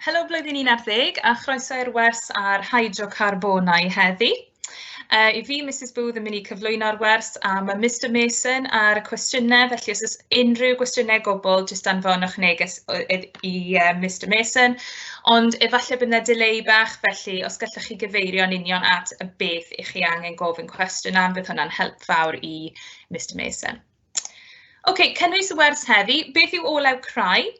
Helo blwyddyn 11 a chroeso i'r wers ar hydrocarbonau heddi. I fi, Mrs Booth, yn mynd i cyflwyno'r wers a mae Mr Mason ar y cwestiynau, felly os oes unrhyw gwestiynau gwbl, jyst anfonwch neges i Mr Mason. Ond efallai bydd yna delay bach, felly os gallwch chi gyfeirio'n union at y beth i chi angen gofyn cwestiwn am, bydd hwnna'n help fawr i Mr Mason. Ok, cynnwys y wers heddi. Beth yw olew crai?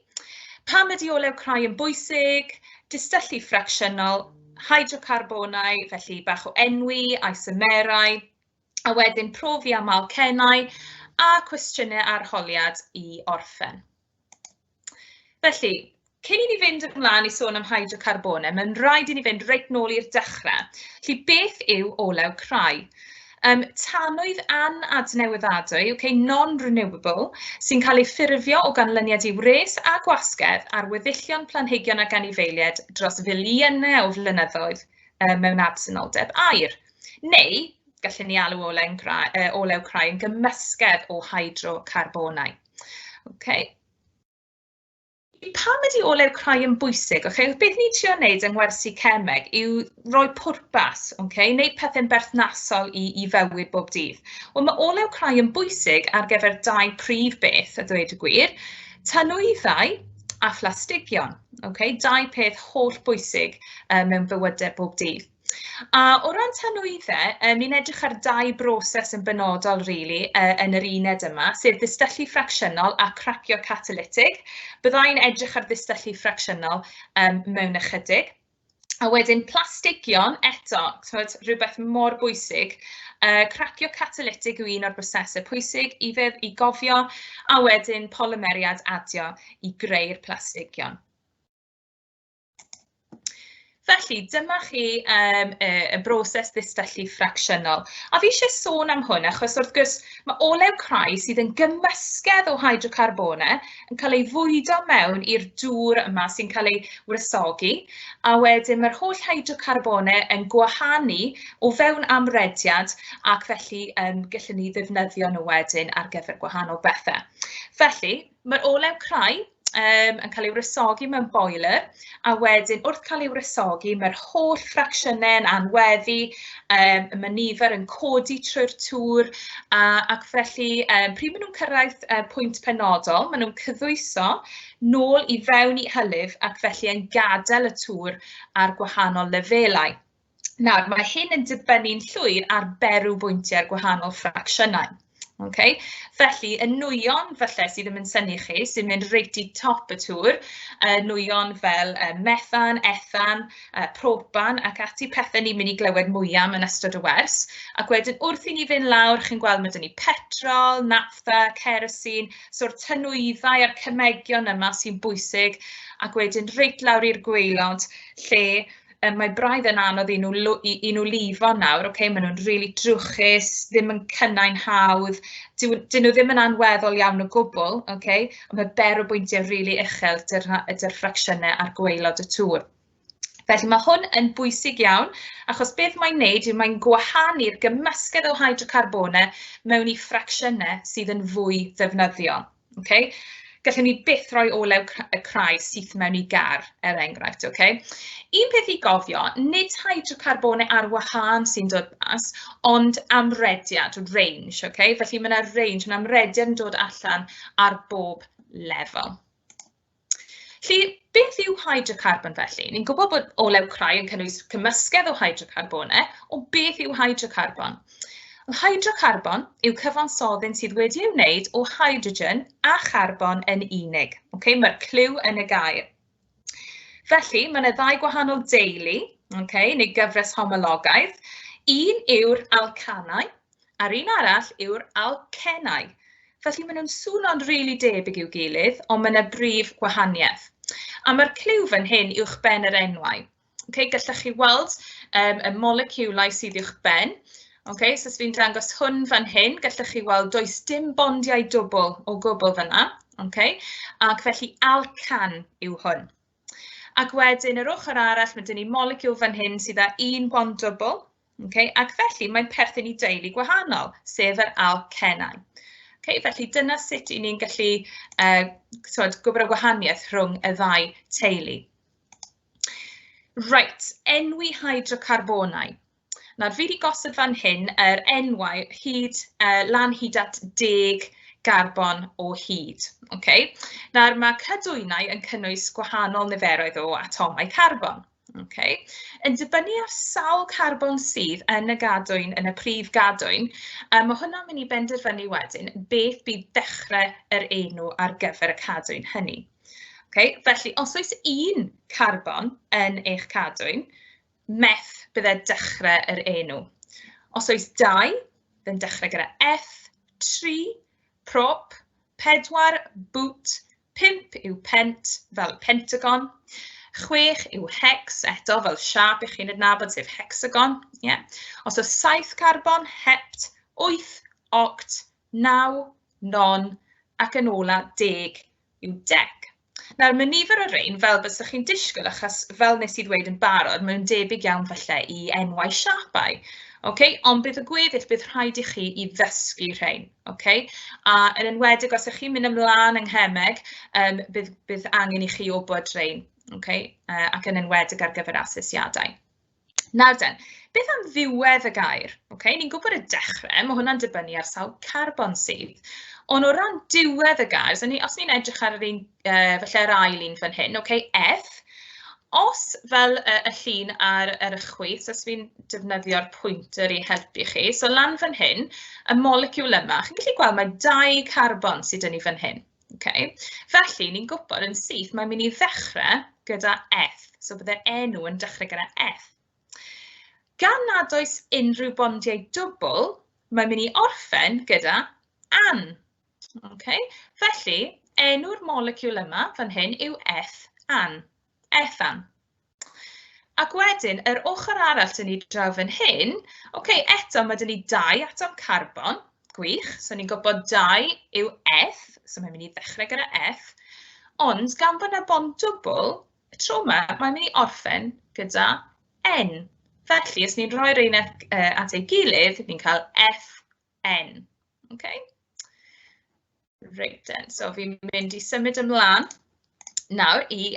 Pam ydy olew crai yn bwysig? Distyllu ffracsiynol, hydrocarbonau, felly bach o enwi, isomerau, a wedyn profi am alcenau, a cwestiynau arholiad i orffen. Felly, cyn i ni fynd ymlaen i sôn am hydrocarbonau, mae'n rhaid i ni fynd reit nôl i'r dechrau. Felly, beth yw olew crai? Tanwydd anadnewyddadwy, okay, non-renewable, sy'n cael ei ffurfio o ganlyniad i wres a gwasgedd ar weddillion planhigion ac anifeiliaid dros filiynau o flynyddoedd mewn absenoldeb aer. Neu, gallen ni alw olew crai, olew crai yn gymysgedd o hydrocarbonau. Okay. Pam ydy olew crai yn bwysig? Okay? Beth ni'n trio wneud yng ngwersi cemeg yw rhoi pwrpas, okay? Wneud pethau'n berthnasol i fywyd bob dydd. Wel, mae olew crai yn bwysig ar gyfer dau prif beth, a dweud y gwir, tanwyddau a phlastigion. Okay? Dau peth holl bwysig mewn bywydau bob dydd. A o ran tanwyddau, ni'n edrych ar dau broses yn benodol, really, yn yr uned yma, sef ddistyllu ffracsiynol a cracio catalytig. Byddai'n edrych ar ddistyllu ffracsiynol mewn ychydig. A wedyn plastigion, eto, t'mod, rhywbeth mor bwysig. Cracio catalytig yw un o'r brosesau pwysig i, i gofio, a wedyn polymeriad adio i greu'r plastigion. Felly, dyma chi y broses ddistyllu ffracsiynol. A fi eisiau sôn am hwn, achos wrth gwrs mae olew crai sydd yn gymysgedd o hydrocarbonau yn cael ei fwydo mewn i'r dŵr yma sy'n cael ei wresogi, a wedyn mae'r holl hydrocarbonau yn gwahanu o fewn amrediad, ac felly gallwn ni ddefnyddio nhw wedyn ar gyfer gwahanol bethau. Felly, mae'r olew crai yn cael ei wresogi mewn boiler, a wedyn wrth cael ei wresogi, mae'r holl ffracsiynau yn anweddu, mae nifer yn codi trwy'r tŵr, ac felly pryd maen nhw'n cyrraedd pwynt penodol, maen nhw'n cyddwyso nôl i fewn i hylif ac felly yn gadael y tŵr ar gwahanol lefelau. Nawr, mae hyn yn dibynnu'n llwyr ar berw bwyntiau'r gwahanol ffracsiynau. Okay? Felly, y nwyon falle sydd ddim yn synnu chi, sy'n mynd reit i top y tŵr, nwyon fel methan, ethan, propan ac ati, pethau ni'n mynd i glywed mwy am yn ystod y wers. Ac wedyn wrth i ni fynd lawr, chi'n gweld mae 'da ni petrol, naphtha, kerosene, so'r tanwyddau a'r cemegion yma sy'n bwysig, ac wedyn reit lawr i'r gwaelod lle mae braidd yn anodd i nhw, i nhw lifo nawr, okay? Maen nhw'n rili drwchus, ddim yn cynnau'n hawdd, dyn nhw ddim yn anweddol iawn o gwbl, okay? Ond mae berw bwyntiau rili uchel dy'r ffracsiynau ar gwaelod y tŵr. Felly mae hwn yn bwysig iawn, achos beth mae'n neud yw mae'n gwahanu'r gymysgedd o hydrocarbonau mewn i ffracsiynau sydd yn fwy ddefnyddiol. Okay? Gallwn ni byth roi olew y crai syth mewn i gar, er enghraifft. Okay? Un peth i gofio, nid hydrocarbonau ar wahân sy'n dod mas, ond amrediad, range. Okay? Felly mae yna range, mae amrediad yn dod allan ar bob lefel. Felly, beth yw hydrocarbon felly? Ni'n gwybod bod olew crai yn cynnwys cymysgedd o hydrocarbonau, ond beth yw hydrocarbon? Hydrocarbon yw cyfansoddyn sydd wedi ei wneud o hydrogen a charbon yn unig. Okay, mae'r cliw yn y gair. Felly, mae yna ddau gwahanol deulu, okay, neu gyfres homologaidd. Un yw'r alcanau, a'r un arall yw'r alcenau. Felly, maen nhw'n sŵno'n rili debyg i'w gilydd, ond mae yna brif gwahaniaeth. A mae'r cliw fan hyn uwchben yr enwau. Okay, gallech chi weld y moleciwlau sydd uwch ben. Okay, so os fi'n dangos hwn fan hyn, gallech chi weld does dim bondiau dwbl o gwbl fyna. Okay, ac felly alcan yw hwn. Ac wedyn yr ochr arall, mae dyn ni moleciwl fan hyn sydd â un bond dwbl. Okay, ac felly mae'n perthyn i deulu gwahanol, sef yr alcenau. Okay, felly dyna sut i ni'n gallu gwybod y gwahaniaeth rhwng y ddau teulu. Reit, enwi hydrocarbonau. Nawr, fi 'di gosod fan hyn yr enwau hyd, lan hyd at 10 garbon o hyd. Okay? Nawr, mae cadwynau yn cynnwys gwahanol niferoedd o atomau carbon. Okay? Yn dibynnu ar sawl carbon sydd yn y gadwyn, yn y prif gadwyn, mae hwnna'n mynd i benderfynu wedyn beth bydd dechrau yr enw ar gyfer y cadwyn hynny. Okay? Felly, os oes un carbon yn eich cadwyn, meth bydde dechrau yr enw. Os oes 2, bydd yn dechrau gyda eth, 3, prop, 4, but, 5 yw pent, fel pentagon, 6 yw hex, eto fel siâp i chi'n adnabod, sef hexagon. Yeah. Os oes 7 carbon, hept, 8, oct, 9, non, ac yn ola 10 yw dec. Nawr, mae nifer o rein fel bysech chi'n disgwyl, achos fel nes i ddweud yn barod, maen nhw'n debyg iawn falle i enwau siapau. Okay? Ond bydd y gweddill, bydd rhaid i chi i ddysgu rhein. Okay? A yn enwedig os ych chi'n mynd ymlaen yng nghemeg, bydd angen i chi wybod rhein. Okay? Ac yn enwedig ar gyfer asesiadau. Nawr den, beth am ddiwedd y gair? Okay, ni'n gwybod y dechrau, mae hwnna'n dibynnu ar sawl carbon sydd. Ond o ran diwedd y gair, so os ni'n edrych ar yr un, falle yr ail un fan hyn, okay, eth, os fel y llun ar y chwith, so os fi'n defnyddio'r pwynter i helpu chi, so lan fan hyn, y moleciwl yma, chi'n gallu gweld mae 2 carbon sydd 'da ni fan hyn. Okay. Felly, ni'n gwybod yn syth, mae'n mynd i ddechrau gyda eth. So, bydde'r enw yn dechrau gyda eth. Gan nad oes unrhyw bondiau dwbl, mae'n mynd i orffen gyda an. Okay. Felly, enw'r moleciwl yma fan hyn yw ethan. Ethan. Ac wedyn, yr ochr arall dyn ni draw fan hyn, okay, eto mae dyn ni 2 atom carbon, gwych, so ni'n gwybod 2 yw eth, so mae'n mynd i ddechrau gyda eth, ond gan bod yna bond dwbl, y tro yma mae'n mynd i orffen gyda N. Felly, os ni'n rhoi rhein at ei gilydd, ni'n cael FN. Okay? Reit then, so fi'n mynd i symud ymlaen nawr i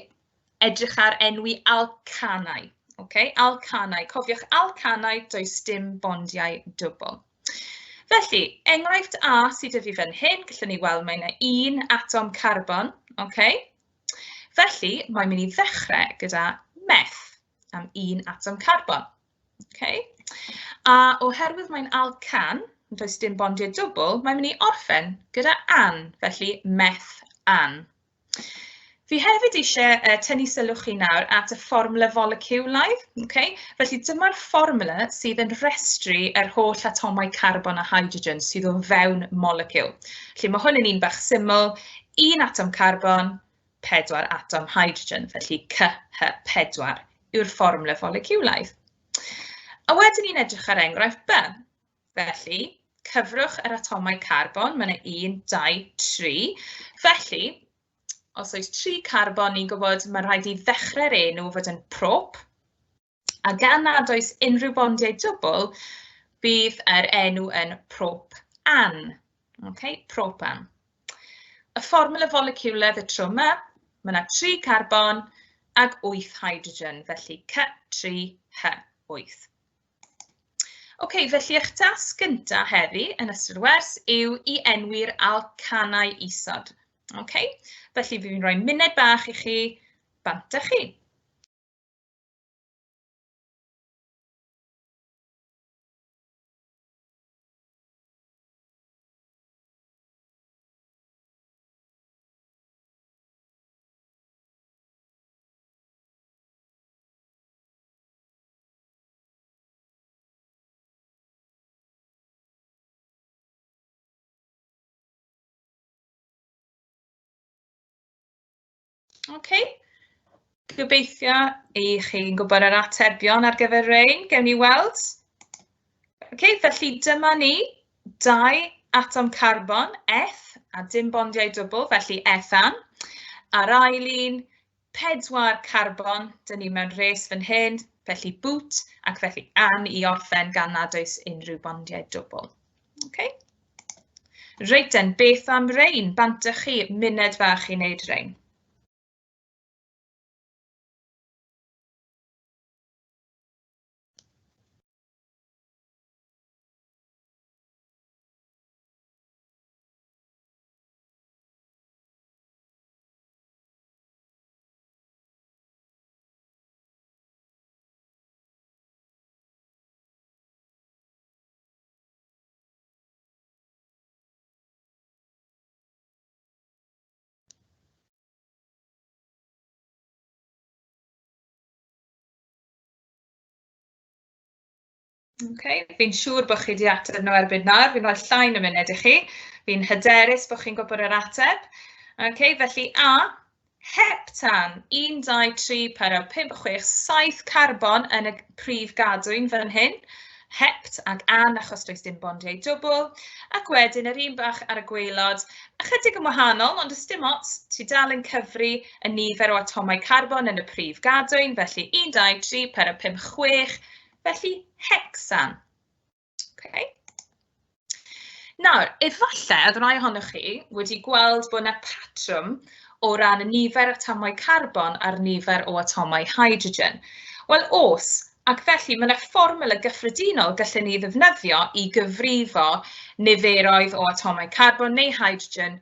edrych ar enwi alcanau. Okay? Alcanau, cofiwch alcanau, does dim bondiau dwbl. Felly, enghraifft A sydd 'da fi fan hyn, gallwn ni weld mae yna un atom carbon. Okay? Felly, mae'n mynd i ddechrau gyda meth am un atom carbon. Okay? A oherwydd mae'n alcan, does dim bondiau dwbl, mae'n mynd i orffen gyda an, felly meth-an. Fi hefyd eisiau tynnu sylw chi nawr at y fformwla foleciwlaidd. Okay? Felly dyma'r fformwla sydd yn rhestru yr holl atomau carbon a hydrogen sydd o fewn moleciwl. Felly mae hwn yn un bach syml, un atom carbon, 4 atom hydrogen, felly CH4 yw'r fformwla foleciwlaidd. A wedyn ni'n edrych ar enghraifft B. Felly, cyfrwch yr atomau carbon, mae yna 1, 2, 3. Felly, os oes 3 carbon, ni'n gwybod mae'n rhaid i ddechrau'r enw fod yn prop. A gan nad oes unrhyw bondiau dwbl, bydd yr enw yn prop-an. Okay, propan. Y fformwla foleciwlaidd y tro yma, mae yna 3 carbon ac 8 hydrogen, felly C3H8. Ok, felly eich tasg gyntaf heddi yn ystod y wers yw i enwi'r alcanau isod. Ok, felly fi'n rhoi munud bach i chi, bant â chi. Ok, gobeithio i chi'n gwybod yr atebion ar gyfer rhain, gewn ni weld. Ok, felly dyma ni, 2 atom carbon, eth, a dim bondiau dwbl, felly ethan. A'r ail un, 4 carbon, dyn ni mewn rhes fan hyn, felly but, ac felly an i orffen gan nad oes unrhyw bondiau dwbl. Ok. Reit den, beth am rein? Bant â chi, munud fach i wneud rein. Okay, fi'n siŵr bod chi wedi ateb nhw erbyn nawr, fi'n rhoi llai na munud i chi. Fi'n hyderus bod chi'n gwybod yr ateb. Okay, felly A, heptan, 1, 2, 3, 4, 5, 6, 7 carbon yn y prif gadwyn fan hyn. Hept ac an achos does dim bondiau dwbl. Ac wedyn yr un bach ar y gwaelod, ychydig yn wahanol, ond does dim ots, ti dal yn cyfri y nifer o atomau carbon yn y prif gadwyn, felly 1, 2, 3, 4, 5, 6, Felly, hecsan. Okay. Nawr, efallai oedd rhai ohonoch chi wedi gweld bod yna patrwm o ran y nifer atomau carbon a'r nifer o atomau hydrogen. Wel, oes, ac felly mae yna fformwla gyffredinol gallen ni ddefnyddio i gyfrifo niferoedd o atomau carbon neu hydrogen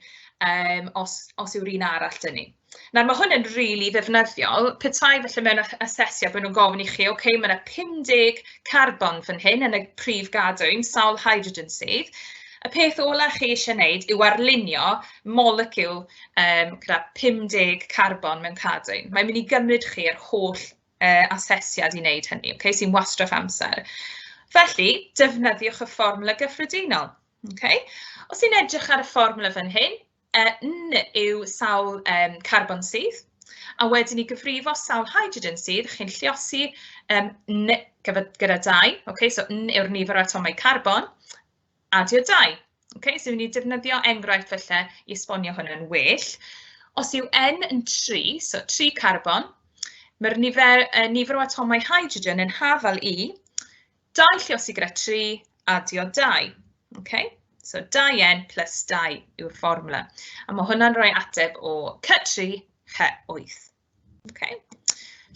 os yw'r un arall 'da ni. Nawr, ma' hwn yn rili ddefnyddiol, petai falle mewn asesiad bod nhw'n gofyn i chi, ocê, ma' 'na 50 carbon fan hyn yn y prif gadwyn, sawl hydrogen sydd. Y peth ola chi eisiau wneud yw arlunio moleciwl gyda 50 carbon mewn cadwyn. Mae'n mynd i gymryd chi yr holl asesiad i wneud hynny, ocê, sy'n wastraff amser. Felly, defnyddiwch y fformwla gyffredinol, ocê. Os ni'n edrych ar y fformwla fan hyn, N yw sawl carbon sydd, a wedyn i gyfrifo sawl hydrogen sydd, chi'n lluosi N gyda 2, okay, so N yw'r nifer o atomau carbon, adio 2. Okay, so ni'n defnyddio enghraifft felly i esbonio hwn yn well. Os yw N yn 3, so 3 carbon, mae'r nifer o atomau hydrogen yn hafal i 2 lluosi gyda 3, adio 2. Okay? So 2n plus 2 yw'r fformwla. A mae hwnna'n rhoi ateb o C3, C8. Okay?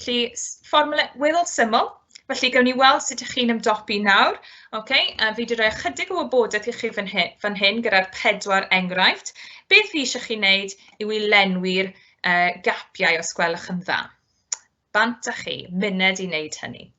Felly, fformwla weddol syml. Felly, gawn ni weld sut ydych chi'n ymdopi nawr. Okay? A fi wedi rhoi ychydig o wybodaeth i chi fan hyn, fan hyn gyda'r 4 enghraifft. Beth fi eisiau chi wneud yw i lenwi'r gapiau os gwelwch yn dda. Bant â chi, munud i wneud hynny.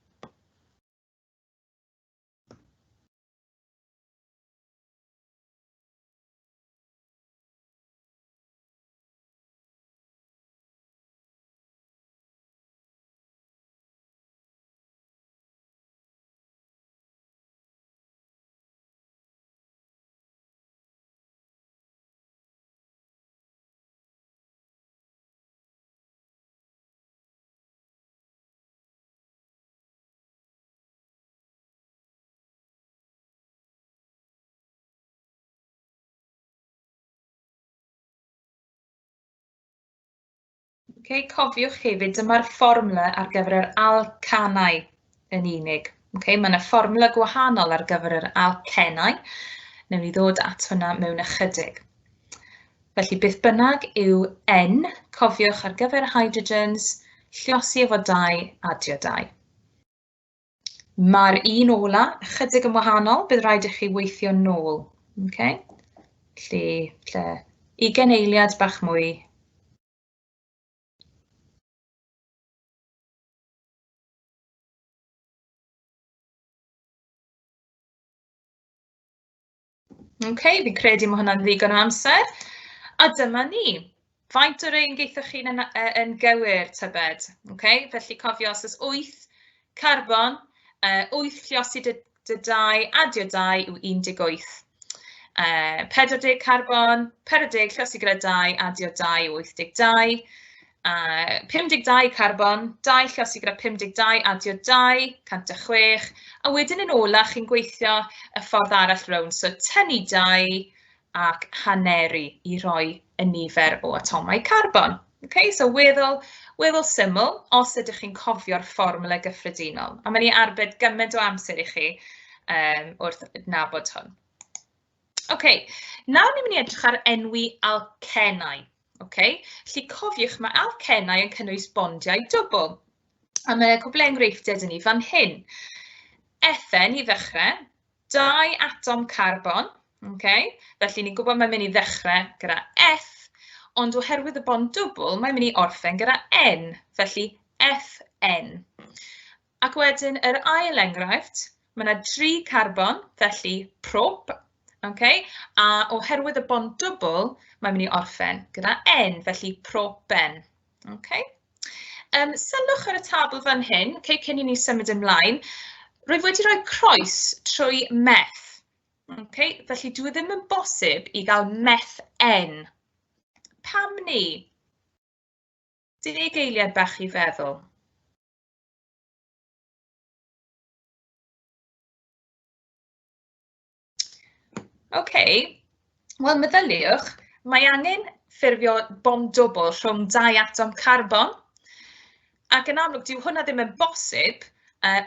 Okay, cofiwch hefyd, dyma'r fformwla ar gyfer yr alcanau yn unig. Okay, mae yna fformwla gwahanol ar gyfer yr alcenau. Newn ni ddod at hwnna mewn ychydig. Felly, beth bynnag yw N, cofiwch ar gyfer hydrogens, lluosi efo 2, adio 2. Mae'r un ola ychydig yn wahanol, bydd rhaid i chi weithio nôl. Okay? Felly, lle 20 eiliad bach mwy. Ok, fi'n credu mae hwnna'n ddigon o amser. A dyma ni. Faint o rein geithoch chi'n yn gywir, tybed? Ok, felly cofio os oes 8 carbon, 8 lluosi dy 2, adio 2 yw 18. 40 carbon, 40 lluosi gyda 2, adio 2 yw 82. 52 carbon, 2 lluosi gyda 52, adio 2, 106. A wedyn yn ola, chi'n gweithio y ffordd arall rownd. So tynnu 2 ac haneru i roi y nifer o atomau carbon. Okay, so weddol syml, os ydych chi'n cofio'r fformwla gyffredinol. A mae'n i arbed gymaint o amser i chi wrth adnabod hwn. OK, nawr ni'n mynd i edrych ar enwi alcenau. OK, felly cofiwch mae alcenau yn cynnwys bondiau dwbl. A mae cwpl enghreifftiau dyn ni fan hyn. Ethen i ddechrau, 2 atom carbon. Okay? Felly ni'n gwybod mae'n mynd i ddechrau gyda F, ond oherwydd y bond dwbl, mae'n mynd i orffen gyda N, felly FN. Ac wedyn yr ail enghraifft, mae yna 3 carbon, felly prop, okay? A oherwydd y bond dwbl, mae'n mynd i orffen gyda N, felly propen. Okay? Sylwch ar y tabl fan hyn, okay, cyn i ni symud ymlaen. Rwyf wedi rhoi croes trwy meth. Okay? Felly dwi ddim yn bosib i gael meth N. Pam ni? 10 eiliad bach i feddwl. OK, wel meddyliwch, mae angen ffurfio bond dwbl rhwng dau atom carbon, ac yn amlwg dyw hwnna ddim yn bosib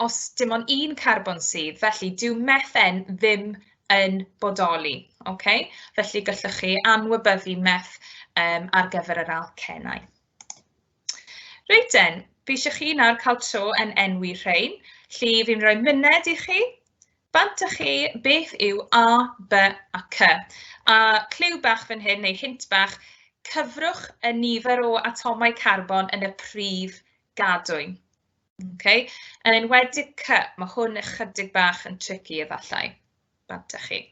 os dim ond un carbon sydd, felly dyw methen ddim yn bodoli. Okay? Felly gallwch chi anwybyddu meth ar gyfer yr alcenau. Reit den, fi eisiau chi nawr cael tro yn enwi rhain. Lly fi'n rhoi myned i chi. Bant â chi beth yw A, B a C. A cliw bach fan hyn, neu hint bach, cyfrwch y nifer o atomau carbon yn y prif gadwyn. Okay? Yn enwedig C, mae hwn ychydig bach yn tricky efallai. Bant â chi.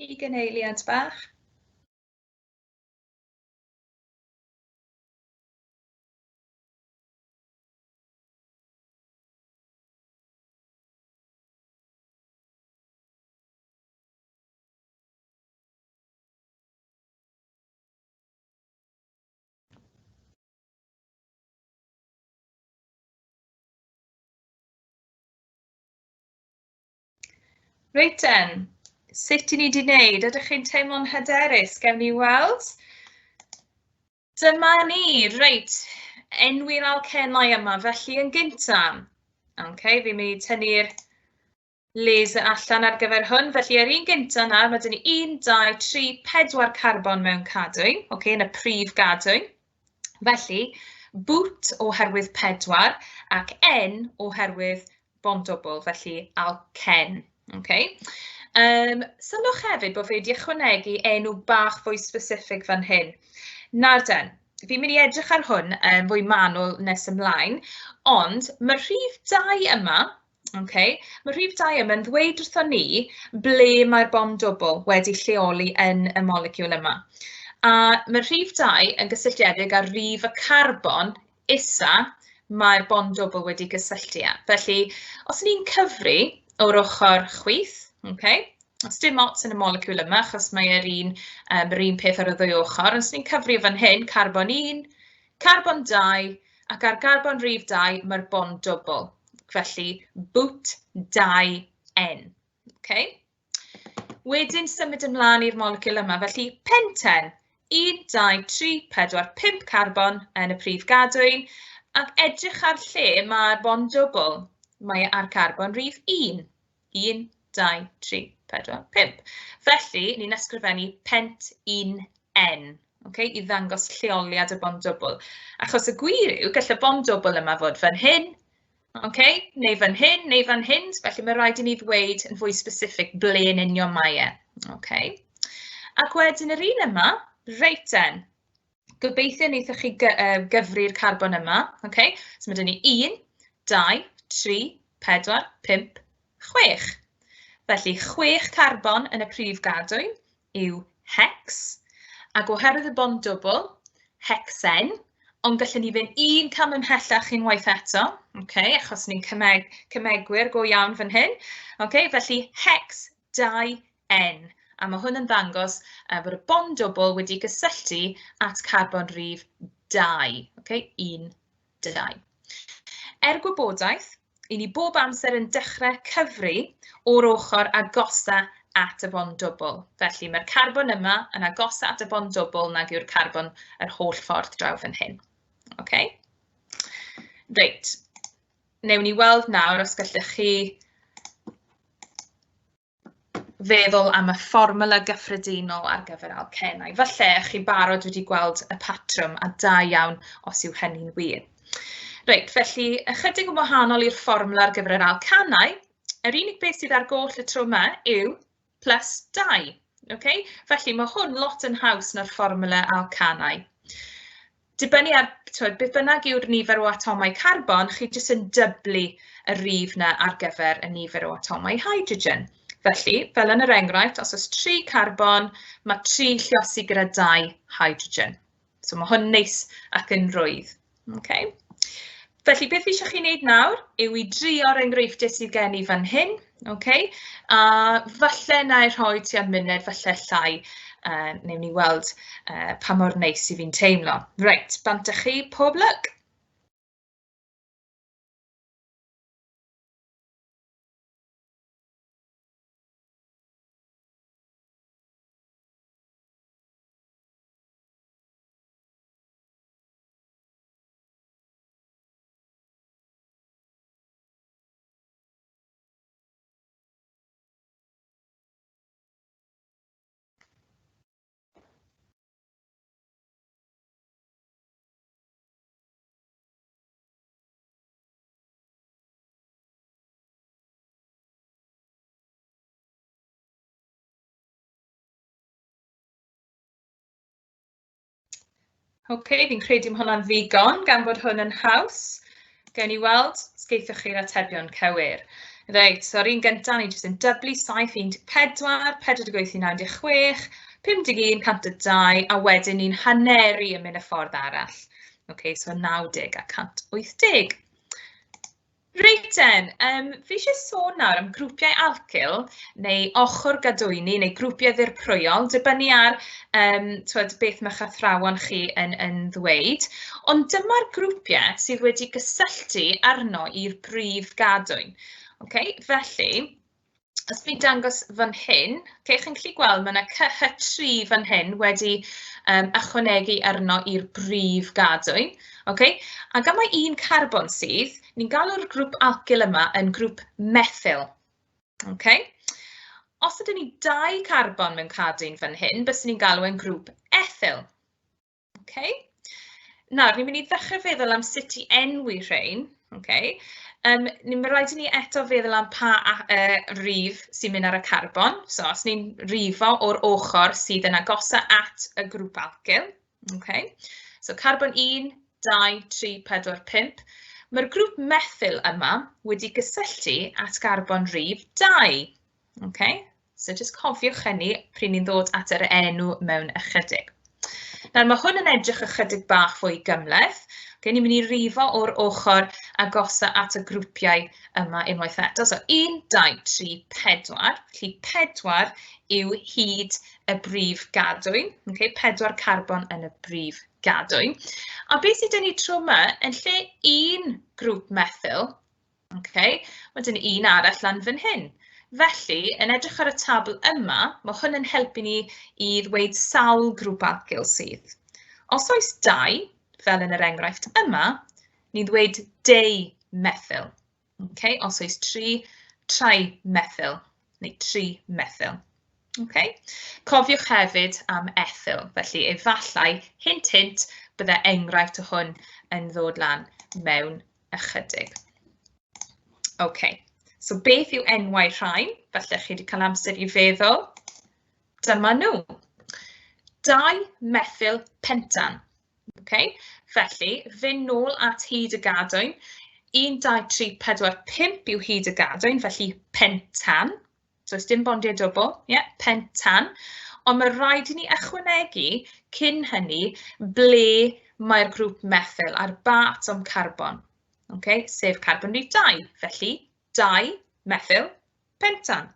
Ugain eiliad bach. Reit den, sut i ni wedi wneud? Ydych chi'n teimlo'n hyderus? Gewn ni weld. Dyma ni, reit, enwi'r alcenau yma. Felly yn gyntaf, okay, fi'n mynd i tynnu'r laser allan ar gyfer hwn. Felly yr un gyntaf nawr, mae dyn ni 1, 2, 3, 4 carbon mewn cadwyn, okay, yn y prif gadwyn. Felly, but oherwydd 4 ac N oherwydd bond dwbl, felly alcen. Okay. Sylwch hefyd bod fi wedi ychwanegu enw bach fwy specific fan hyn. Nawr den, fi'n mynd i edrych ar hwn yn fwy manwl nes ymlaen, ond mae'r rhif 2 yma, okay, mae'r rhif 2 yma yn ddweud wrthon ni ble mae'r bond dwbl wedi lleoli yn y moleciwl yma. A mae'r rhif 2 yn gysylltiedig â rhif y carbon isa mae'r bond dwbl wedi gysylltu â. Felly, os ni'n cyfri o'r ochr chwith, okay, os dim ots yn y moleciwl yma, achos mae yr un peth ar y ddwy ochr, os ni'n cyfri fan hyn, carbon 1, carbon 2, ac ar garbon rhif 2 mae'r bond dwbl. Felly, but 2N. Okay. Wedyn symud ymlaen i'r moleciwl yma, felly penten, 1, 2, 3, 4, 5 carbon yn y prif gadwyn, ac edrych ar lle mae'r bond dwbl. Mae e ar carbon rhif 1. 1, 2, 3, 4, 5. Felly, ni'n ysgrifennu pent 1N, okay, i ddangos lleoliad y bond dwbl. Achos y gwir yw, gall y bond dwbl yma fod fan hyn, okay, neu fan hyn, neu fan hyn, felly mae rhaid i ni ddweud yn fwy specific ble yn union mae e. Okay. Ac wedyn yr un yma, reit den, gobeithio wnaethoch chi gyfri'r carbon yma. Okay. So mae dyn ni 1, 2, 3, 4, 5, 6. Felly 6 carbon yn y prif gadwyn yw hex, ac oherwydd y bond dwbl, hexen, ond gallwn ni fynd un cam ymhellach unwaith eto, okay, achos ni'n cemegwyr go iawn fan hyn. Okay, felly hex 2N, a mae hwn yn ddangos bod y bond dwbl wedi gysylltu at carbon rhif 2, okay, 1, 2. Er gwybodaeth, i ni bob amser yn dechrau cyfri o'r ochr agosa at y bond dwbl. Felly mae'r carbon yma yn agosa at y bond dwbl nag yw'r carbon yr holl ffordd draw fan hyn. Okay. Reit, newn ni weld nawr os gallech chi feddwl am y fformwla gyffredinol ar gyfer alcenau. Falle chi'n barod wedi gweld y patrwm, a da iawn os yw hynny'n wir. Reit, felly ychydig yn wahanol i'r fformwla ar gyfer yr alcanau, yr unig beth sydd ar goll y tro yma yw plus 2. Okay? Felly mae hwn lot yn haws na'r fformwla alcanau. Dibynnu ar twyd, beth bynnag yw'r nifer o atomau carbon, chi jyst yn dyblu y rif 'na ar gyfer y nifer o atomau hydrogen. Felly, fel yn yr enghraifft, os oes 3 carbon, mae 3 lliosi gyda 2 hydrogen. So mae hwn neis ac yn rwydd. Okay. Felly, beth fi eisiau chi wneud nawr yw i drio'r enghreifftiau sydd gen i fan hyn. Okay? A falle na i rhoi tua munud, falle llai. Newn ni weld pa mor neis i fi'n teimlo. Reit, bant â chi, pob lwc! OK, fi'n credu mae hwnna'n ddigon gan bod hwn yn haws. Gewn ni weld, sgeithoch chi'r atebion cywir. Reit, so yr un gyntaf, ni jyst yn dyblu 7, 14, 48 i 96, 51, 102, a wedyn ni'n haneru yn mynd y ffordd arall. OK, so 90 a 180. Reit den, fi eisiau sôn nawr am grwpiau alkyl neu ochr gadwyni neu grwpiau ddirprwyol, dibynnu ar twod, beth mae'ch athrawon chi yn ddweud. Ond dyma'r grwpiau sydd wedi gysylltu arno i'r brif gadwyn. Okay, felly, os fi'n dangos fan hyn, okay, chi'n gallu gweld mae yna CH3 fan hyn wedi ychwanegu arno i'r brif gadwyn. Okay? A gan mai un carbon sydd, ni'n galw'r grŵp alkyl yma yn grŵp methyl. Okay? Os ydyn ni 2 carbon mewn cadwyn fan hyn, byswn ni'n galw yn grŵp ethyl. Okay? Nawr, ni'n mynd i ddechrau feddwl am sut i enwi rhain. Okay? Ni'n rhaid i ni eto feddwl am pa rif sy'n mynd ar y carbon. So, os ni'n rifo o'r ochr sydd yn agosa at y grŵp alkyl. Okay? So, carbon 1, 2, 3, 4, 5. Mae'r grŵp methyl yma wedi gysylltu at garbon rif 2. Okay? So, jyst cofiwch hynny pryd ni'n ddod at yr enw mewn ychydig. Nawr, mae hwn yn edrych ychydig bach fwy gymhleth. Okay, ni'n mynd i rifo o'r ochr agosa at y grwpiau yma unwaith eto. So, 1, 2, 3, 4. Felly, 4 yw hyd y brif gadwyn. Okay, 4 carbon yn y brif gadwyn. A beth sydd 'da ni tro yma, yn lle un grŵp methyl, okay, mae 'da ni un arall lan fan hyn. Felly, yn edrych ar y tabl yma, mae hwn yn helpu ni i ddweud sawl grŵp alkyl sydd. Os oes 2, fel yn yr enghraifft yma, ni'n ddweud deumethyl. Okay? Os oes 3, trimethyl, neu 3-methyl. Okay? Cofiwch hefyd am ethyl, felly efallai, hint hint, bydde enghraifft o hwn yn ddod lan mewn ychydig. OK, so beth yw enwau rhain? Falle chi wedi cael amser i feddwl. Dyma nhw. 2-methyl pentan. Okay? Felly, fynd nôl at hyd y gadwyn. 1, 2, 3, 4, 5 yw hyd y gadwyn, felly pentan. So, oes dim bondiau dwbl, yeah, pentan. Ond mae rhaid i ni ychwanegu cyn hynny ble mae'r grŵp methyl ar ba atom carbon. Okay, sef carbon rhif 2, felly 2-methyl pentan.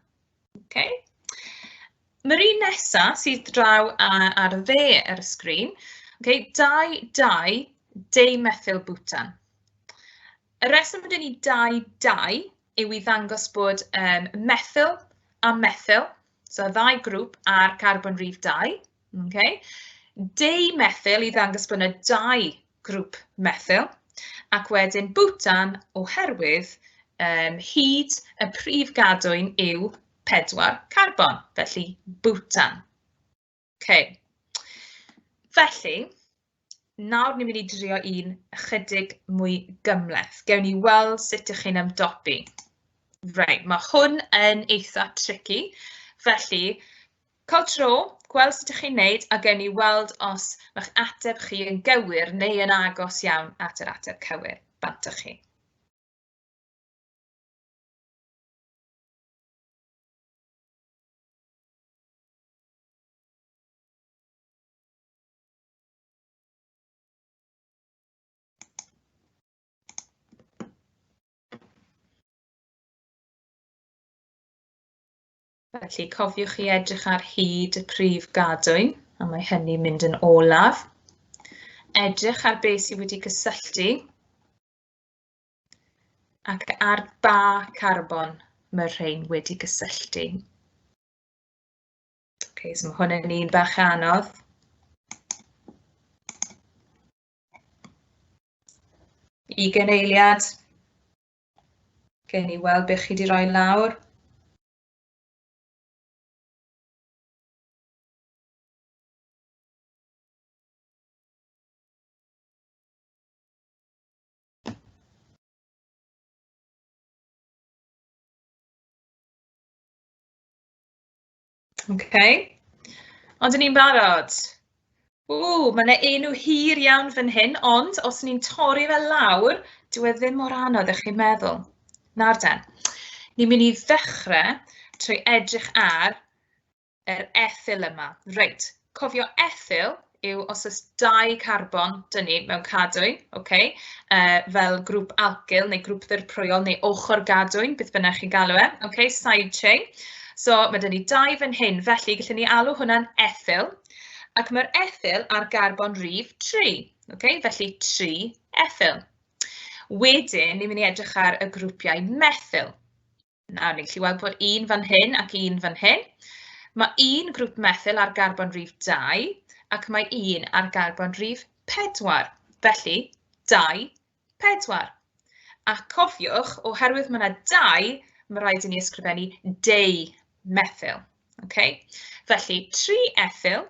Okay. Mae'r un nesaf sydd draw ar y dde ar y sgrin, okay, 2, 2, deumethyl butan. Y reswm ydyn ni 2, 2 yw i ddangos bod methyl a methyl, so y ddau grŵp ar carbon rhif 2, okay. Deumethyl i ddangos bod yna 2 grŵp methyl, ac wedyn butan oherwydd hyd y prif gadwyn yw 4 carbon, felly bwtan. Okay. Felly, nawr ni'n mynd i drio un ychydig mwy gymhleth. Gewn ni weld sut ych chi'n ymdopi. Reit, mae hwn yn eitha tricky, felly cael tro, gweld sut ych chi'n neud, a gewn ni weld os mae'ch ateb chi yn gywir neu yn agos iawn at yr ateb cywir. Bant â chi. Felly cofiwch chi edrych ar hyd y prif gadwyn, a mae hynny'n mynd yn olaf. Edrych ar beth sydd wedi cysylltu ac ar ba carbon mae'r rhain wedi cysylltu. Okay, so mae hwn yn un bach anodd. Ugain eiliad. Gewn ni weld beth chi wedi rhoi lawr. Okay. Ond ni'n barod. Ww, mae yna enw hir iawn fan hyn, ond os ni'n torri fe lawr, dyw e ddim mor anodd ych chi'n meddwl. Nawr den, ni'n mynd i ddechrau trwy edrych ar yr ethyl yma. Reit, cofio ethyl yw os oes 2 carbon dyn ni mewn cadwyn, okay, fel grŵp alkyl neu grŵp ddirprwyol neu ochr gadwyn, beth bynnag chi'n galw e, okay, side chain. So mae dyn ni 2 fan hyn, felly gallwn ni alw hwnna'n ethyl, ac mae'r ethyl ar garbon rhif 3, okay, felly 3 ethyl. Wedyn, ni'n mynd i edrych ar y grwpiau methyl. Nawr, ni'n gallu weld bod un fan hyn ac un fan hyn. Mae un grŵp methyl ar garbon rhif 2 ac mae un ar garbon rhif 4. Felly, 2, 4. A cofiwch, oherwydd mae yna 2, mae rhaid i ni ysgrifennu deu methyl. Okay? Felly, 3 ethyl,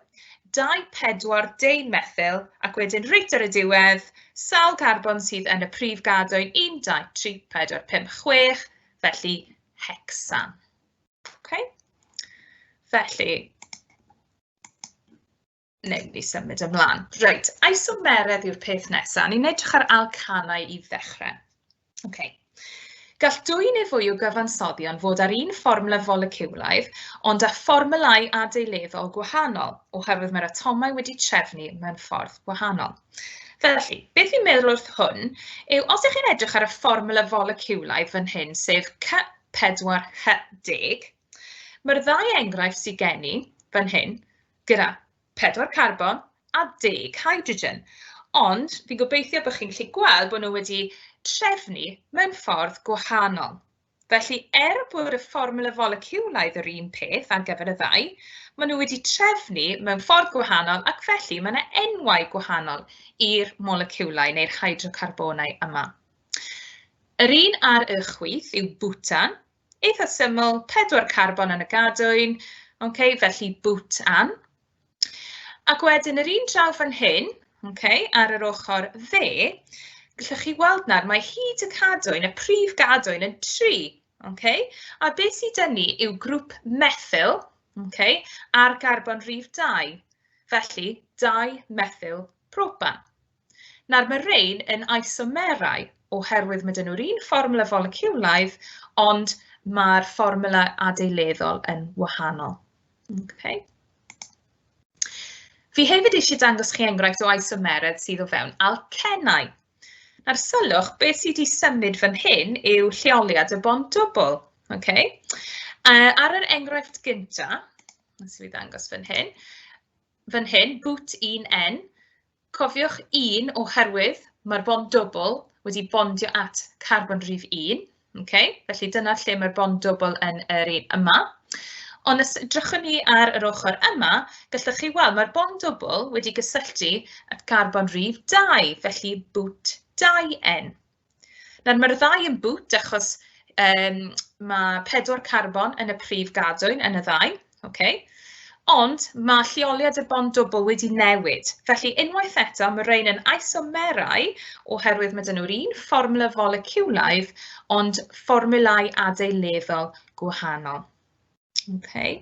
2, 4, deu methyl, ac wedyn reit ar y diwedd, sawl carbon sydd yn y prif gadwyn, 1, 2, 3, 4, 5, 6, felly hexan. Okay? Felly, wnewn ni symud ymlaen. Reit, isomeredd yw'r peth nesaf. Ni'n edrych ar alcanau i ddechrau. Okay. Gall 2 neu fwy o gyfansoddion fod ar un fformwla foleciwlaidd, ond â fformwlau adeileddol gwahanol, oherwydd mae'r atomau wedi trefnu mewn ffordd gwahanol. Felly, beth fi'n meddwl wrth hwn yw, os ydych chi'n edrych ar y fformwla foleciwlaidd fan hyn, sef C4H10, mae'r ddau enghraifft sydd gen i fan hyn, gyda 4 carbon a 10 hydrogen. Ond fi'n gobeithio bod chi'n gallu gweld bod nhw wedi trefnu mewn ffordd gwahanol. Felly, er bod y fformwla foleciwlaidd yr un peth ar gyfer y ddau, maen nhw wedi trefnu mewn ffordd gwahanol ac felly mae yna enwau gwahanol i'r moleciwlau neu'r hydrocarbonau yma. Yr un ar y chwith yw bwtan, eitha syml, 4 carbon yn y gadwyn, okay, felly bwtan. Ac wedyn yr un draw fan hyn, okay, ar yr ochr dde, gallwch chi weld nawr, mae hyd y cadwyn, y prif gadwyn yn 3, okay? A beth sydd 'da ni yw grŵp methyl, okay, ar garbon rhif 2, felly 2 methyl propan. Nawr mae rhain yn isomerau oherwydd mae 'da nhw'r un fformwla foleciwlaidd, ond mae'r fformwla adeileddol yn wahanol. Okay. Fi hefyd eisiau dangos chi enghraifft o isomeredd sydd o fewn alcenau. Nawr sylwch, beth sydd wedi symud fan hyn yw lleoliad y bond dwbl. Okay? Ar yr enghraifft gyntaf, nes i fi ddangos fan hyn, boot 1N, cofiwch 1 oherwydd mae'r bond dwbl wedi bondio at carbon rhif 1. Okay? Felly dyna lle mae'r bond dwbl yn yr un yma. Ond os edrychwn ni ar yr ochr yma, gallwch chi weld mae'r bond dwbl wedi gysylltu at garbon rhif 2, felly boot 2N. Nawr mae'r ddau yn boot achos Mae 4 carbon yn y prif gadwyn yn y ddau, okay? Ond mae lleoliad y bond dwbl wedi newid. Felly unwaith eto, mae rhain yn isomerau oherwydd mae dyn nhw'r un fformwla foleciwlaidd, ond fformwlau adeileddol gwahanol. Okay.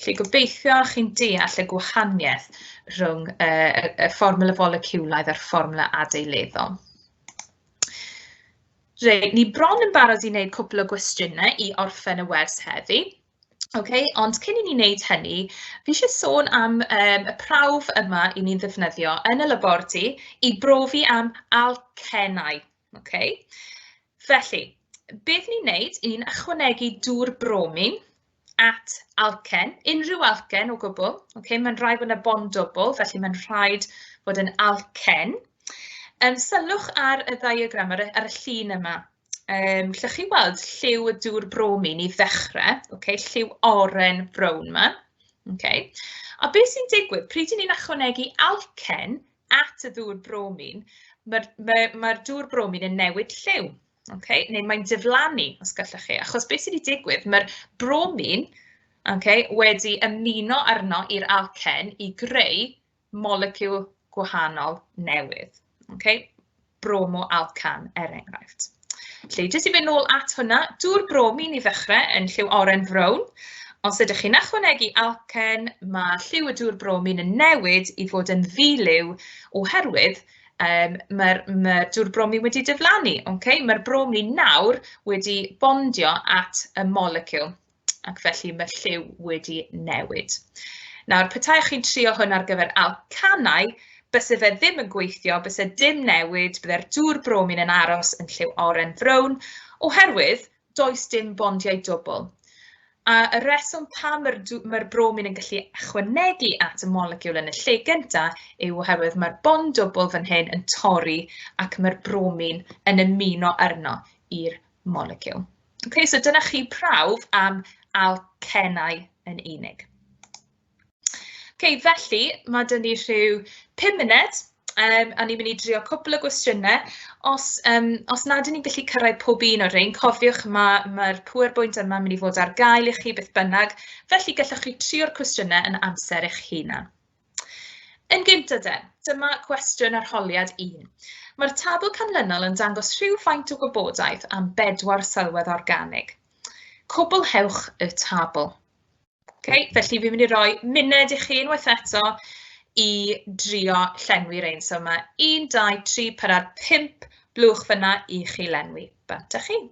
Felly gobeithio chi'n deall y gwahaniaeth rhwng y fformwla foleciwlaidd a'r fformwla adeileddol. Reit, ni bron yn barod i wneud cwpl o gwestiynau i orffen y wers heddi. Okay, ond cyn i ni wneud hynny, fi eisiau sôn am y prawf yma i ni'n ddefnyddio yn y labordy i brofi am alcenau. Okay. Felly, beth ni'n wneud, ni'n ychwanegu dŵr bromin at alcen, unrhyw alcen o gwbl. Okay, mae'n rhaid bod yna bond dwbl, felly mae'n rhaid bod yn alcen. Sylwch ar y ddiagram, ar y llun yma. Llwch chi weld lliw y dŵr bromin i ddechrau, okay, lliw oren brown yma. Okay. A beth sy'n digwydd, pryd ni'n ychwanegu alcen at y ddŵr bromin, mae'r dŵr bromin yn newid lliw, okay? Neu mae'n diflannu, os gallwch chi. Achos beth sydd wedi digwydd, mae'r bromin, okay, wedi ymuno arno i'r alcen i greu moleciwl gwahanol newydd. Okay? Bromoalcan, er enghraifft. Felly, jyst i fynd nôl at hwnna, dŵr bromin i ddechrau yn lliw oren frown. Os ydych chi'n ychwanegu alcen, mae lliw y dŵr bromin yn newid i fod yn ddiliw oherwydd mae'r dŵr bromin wedi diflannu. Okay? Mae'r bromin nawr wedi bondio at y moleciwl, ac felly mae'r lliw wedi newid. Nawr, petai chi'n trio hwn ar gyfer alcanau, byse fe ddim yn gweithio, byse dim newid, bydde'r dŵr bromin yn aros yn lliw oren frown, oherwydd does dim bondiau dwbl. A y reswm pam mae'r bromin yn gallu ychwanegu at y moleciwl yn y lle gyntaf yw oherwydd mae'r bond dwbl fan hyn yn torri ac mae'r bromin yn ymuno arno i'r moleciwl. Okay, so dyna chi prawf am alcenau yn unig. Okay, felly, mae dyn ni rhyw 5 munud, a ni'n mynd i drio cwpl o gwestiynau. Os nad ydyn ni'n gallu cyrraedd pob un o'r rhain, cofiwch mae'r PowerPoint yma yn mynd i fod ar gael i chi beth bynnag, felly gallwch chi trio'r cwestiynau yn amser eich hunan. Yn gyntaf de, dyma cwestiwn arholiad 1. Mae'r tabl canlynol yn dangos rhywfaint o gwybodaeth am 4 sylwedd organig. Cwblhewch y tabl. Okay, felly fi'n mynd i roi munud i chi unwaith eto i drio llenwi rhain. So mae 1, 2, 3, 4, 5 blwch fyna i chi lenwi. Bant â chi.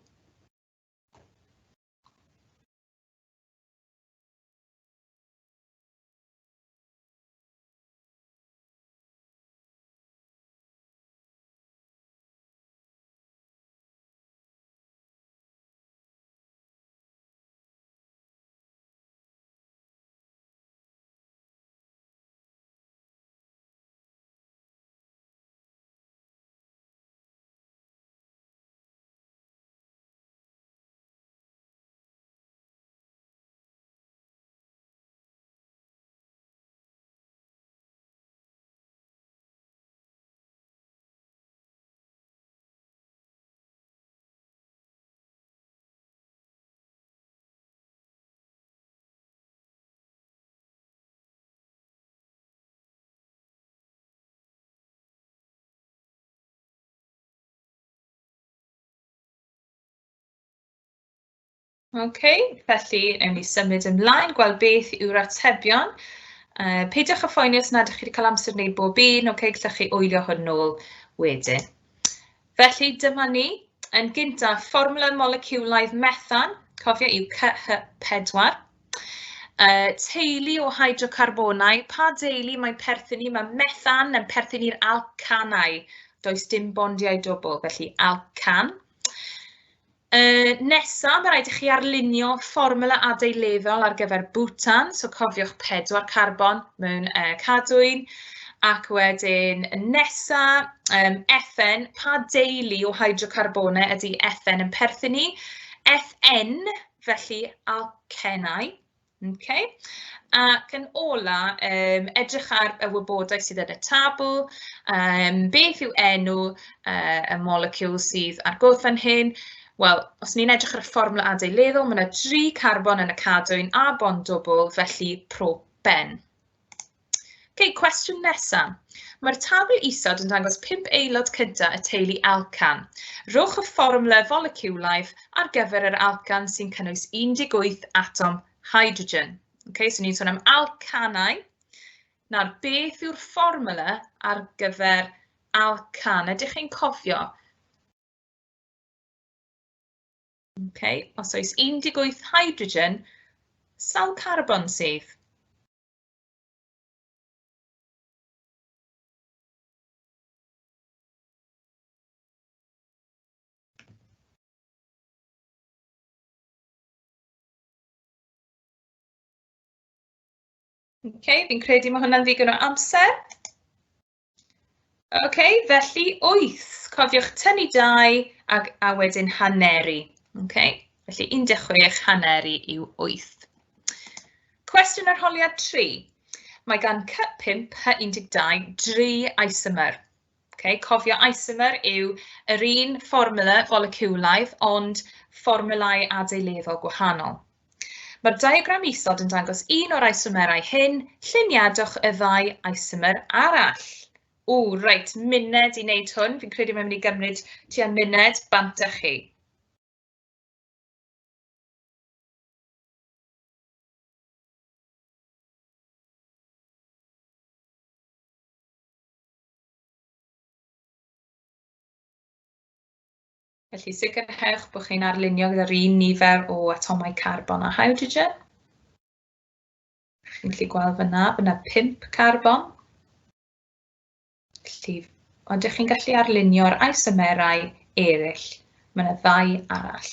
Ok, felly wnawn ni symud ymlaen, gweld beth yw'r atebion. Peidiwch â phoeni os nad ydych chi wedi cael amser wneud bob un, ok, gallwch chi wylio hwn nôl wedyn. Felly dyma ni, yn gyntaf, fformwla moleciwlaidd methan, cofio yw CH4. Teulu o hydrocarbonau, pa deulu mae'n perthyn i? Mae methan yn perthyn i'r alcanau, does dim bondiau dwbl, felly alcan. Nesa, mae rhaid i chi arlunio fformwla adeileddol ar gyfer bwtan, so cofiwch 4 carbon mewn cadwyn, ac wedyn nesa, ethen, pa deulu o hydrocarbonau ydy ethen yn perthyn i? FN, felly alcenau. Okay. Ac yn ola, edrych ar y wybodaeth sydd yn y tabl, beth yw enw y moleciwl sydd ar goll fan hyn. Wel, os ni'n edrych ar y fformwla adeileddol, mae yna 3 carbon yn y cadwyn a bond dwbl, felly propen. Okay, cwestiwn nesaf. Mae'r tabl isod yn dangos 5 aelod cyntaf y teulu alcan. Rhowch y fformwla foleciwlaidd ar gyfer yr alcan sy'n cynnwys 18 atom hydrogen. Okay, so ni'n sôn am alcanau. Nawr, beth yw'r fformwla ar gyfer alcan? Ydych chi'n cofio? Okay, os oes 18 hydrogen, sawl carbon sydd? Ok, fi'n credu mae hwnna'n ddigon o amser. Ok, felly 8. Cofiwch tynnu 2 a wedyn haneru. Ok, felly 16 haneru yw 8. Cwestiwn arholiad 3. Mae gan C5 H12 dri isomer. Okay, cofio isomer yw yr un fformwla foleciwlaidd ond fformwlau adeileddol gwahanol. Mae'r diagram isod yn dangos un o'r isomerau hyn, lluniadwch y ddau isomer arall. O, reit, muned i wneud hwn. Fi'n credu mae'n mynd i gymryd tua muned, bant â chi. Felly sicrhewch bod chi'n arlunio gyda'r un nifer o atomau carbon a hydrogen. Chi'n gallu gweld fyna, bod yna 5 carbon. Felly, ond ydych chi'n gallu arlunio'r isomerau eraill. Mae yna ddau arall.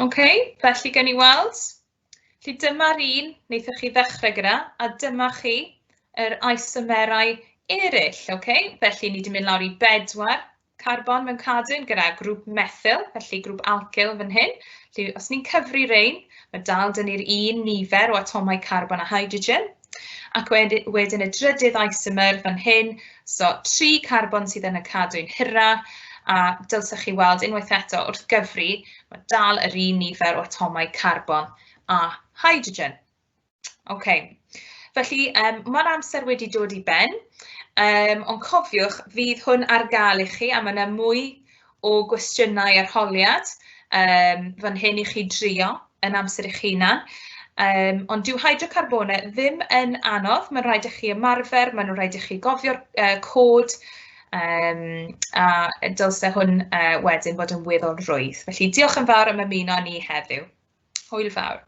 Ok, felly gawn ni weld. Felly dyma'r un wnaethoch chi ddechrau gyda, a dyma chi yr isomerau eraill. Ok, felly ni wedi mynd lawr i 4 carbon mewn cadwyn gyda grŵp methyl, felly grŵp alkyl fan hyn. Felly os ni'n cyfri rein, mae dal dyn ni'r un nifer o atomau carbon a hydrogen. Ac wedyn y drydydd isomer fan hyn, so 3 carbon sydd yn y cadwyn hira, a dylsech chi weld unwaith eto wrth gyfri, mae dal yr un nifer o atomau carbon a hydrogen. Ok, felly mae'r amser wedi dod i ben, ond cofiwch, fydd hwn ar gael i chi, a mae yna mwy o gwestiynau arholiad fan hyn i chi drio yn amser eich hunan. Ond dyw hydrocarbonau ddim yn anodd, mae'n rhaid i chi ymarfer, mae'n rhaid i chi gofio'r cod, a dylse hwn wedyn fod yn weddol rwydd. Felly diolch yn fawr am ymuno â ni heddiw. Hwyl fawr.